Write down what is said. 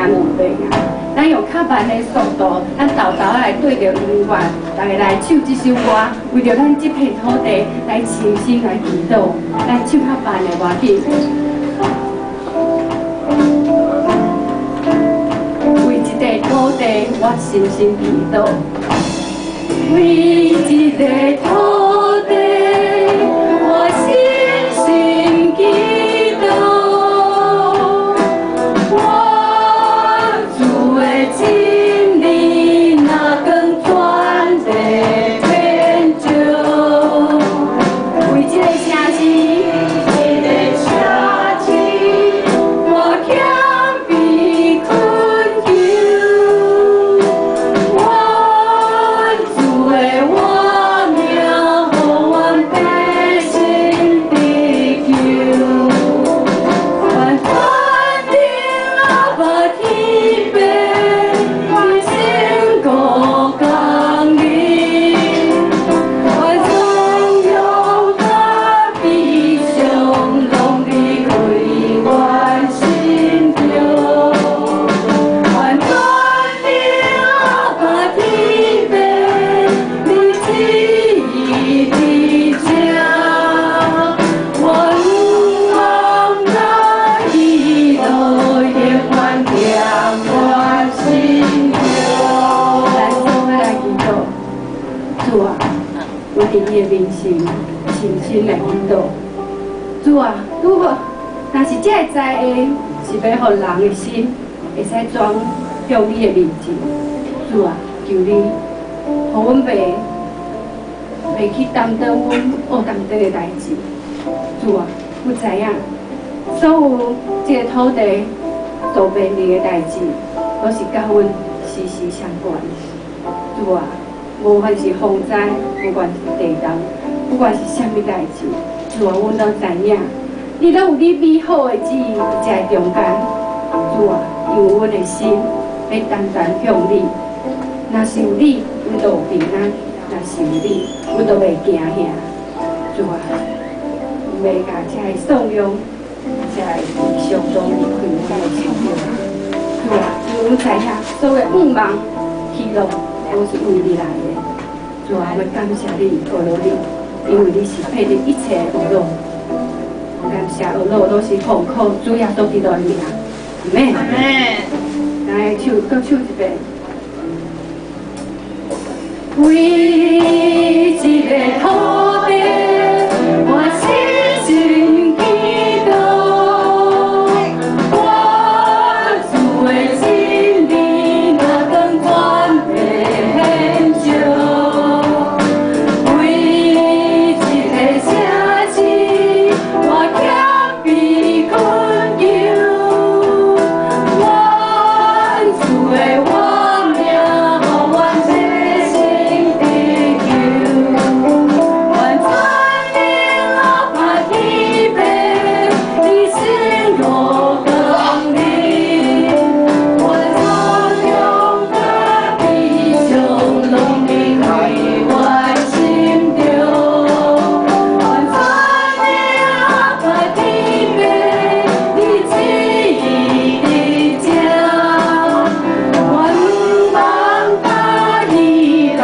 行兩遍啊。咱用較慢的速度，咱沓沓來對著音樂，逐家來唱這首歌，為著咱這片土地來深深來祈禱，來唱較慢的無要緊。為這塊土地，我深深祈禱。為這塊土地，我深深祈禱。我主的真理，若光全地遍照。為這个城市，這个城市，我謙卑懇求。願主的活命，予阮百姓得救。願全能阿爸天父，你勝過降臨。願尊榮佮悲傷，攏離開阮心中。願全能阿爸天父，你旨意佇這。願望咱喜樂永遠踮阮心中。咱做伙來祈禱，主啊，阮佇你的面前深深來祈禱。主啊，拄好，若是這个災禍是欲予人的心會使轉向你的面前，主啊，求你，予阮袂去擔當阮烏當底的代誌。主啊，阮知影，所有這个土地所面臨的代誌，攏是佮阮息息相關。主啊，無論是風災，不管是地動，不管是啥物代誌，主啊，阮攏知影，你攏有你美好的旨意佇這中間。主啊，因為阮的心欲單單向你，若是有你，阮就有平安；若是有你，阮就袂驚嚇。主啊，袂共這个喪用，這个異象攏離開阮的心中。主啊，因為阮知影，所有的願望、喜樂，攏是為你來的。主啊，我感謝你，阿羅你，因為你是配得一切的阿羅。感謝阿羅，攏是奉靠主耶穌基督的名，阿們。阿們。來唱，閣唱一遍。為這个土地，我深深祈禱。願主的真理，若光全地遍照。為這个城市，我謙卑懇求。願主的活命，予阮百姓得救。願全能阿爸天父，你勝過降臨。願尊榮佮悲傷，攏離開阮心中。願全能阿爸天父，你旨意佇這。願望佮喜樂，